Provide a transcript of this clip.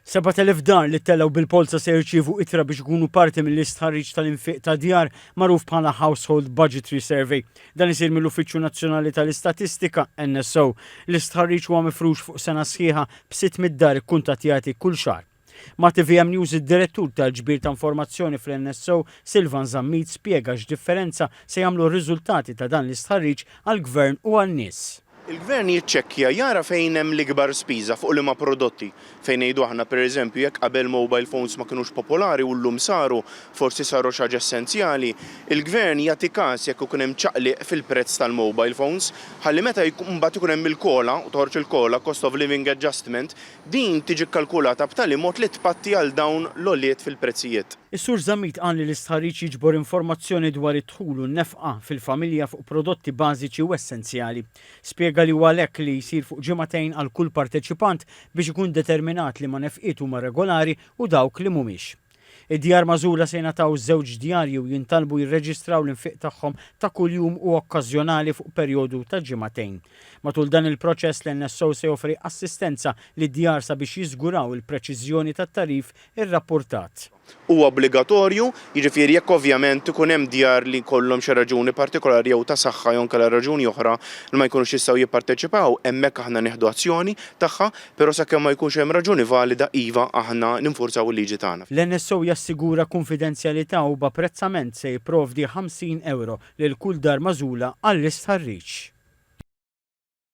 7,000 dar li ttellgħu bil-polza se jirċievu ittra biex ikunu parti mill-istħarriġ tal-infiq ta' djar magħruf bħala Household Budgetary Survey. Dan isir mill-Uffiċċju Nazzjonali tal-Istatistika, NSO. L-istħarriġ huwa mifrux fuq sena sħiħa b'600 dar ikkuntattjati kull xahar. Ma' tvm News id-Direttur tal-Ġbir ta' Informazzjoni fl-NSO, Silvan Zammit spjega x'differenza se jagħmlu r-riżultati ta' dan l-istħarriġ għall-Gvern u għan-nies. Il-Gvern jiċċekkja, jara fejn hemm l-ikbar spiża, fuq liema prodotti. Fejn ngħidu aħna, per eżempju, jekk qabel mobile phones ma kinux popolari u llum saru, forsi saru xi ħaġa essenzjali, il-Gvern jagħti każ jekk ikun hemm ċaqliq fil-prezz tal-mobile phones, ħalli meta mbagħad ikun hemm il-COLA, u toħroġ il-COLA, Cost of Living Adjustment, din tiġi kkalkulata b'tali mod li tpatti għal dawn l-għoliet fil-prezzijiet. Is-Sur Zammit qal li l-istħarriġ jiġbor informazzjoni dwar id-dħul u n-nefqa fil-familja fuq prodotti bażiċi u essenzjali. Spjega li huwa għalhekk li jsir fuq ġimagħtejn għal kull parteċipant biex ikun determinat liema nefqiet huma regolari u dawk li mhumiex. Id-djar magħżula se jingħataw żewġ djarji u jintalbu jirreġistraw l-infiq tagħhom ta' kuljum u okkażjonali fuq perjodu ta' ġimagħtejn. Matul dan il-proċess l-NSO se joffri assistenza lid-djar sabiex jiżguraw il-preċiżjoni tat-tagħrif irrappurtat. Huwa obbligatorju, jiġifieri jekk ovvjament ikun hemm djar li jkollhom xi raġuni partikolari jew ta' saħħa jew inkella raġuni oħra li ma jkunux jistgħu jipparteċipaw, hemmhekk aħna nieħdu azzjoni tagħha, però sakemm ma jkunx hemm raġuni valida iva aħna ninfurzaw il-liġi tagħna. L-NSO jassigura kunfidenzjalità u b'apprezzament se jipprovdi 50 ewro lil kull dar magħżula għall-istħarriġ.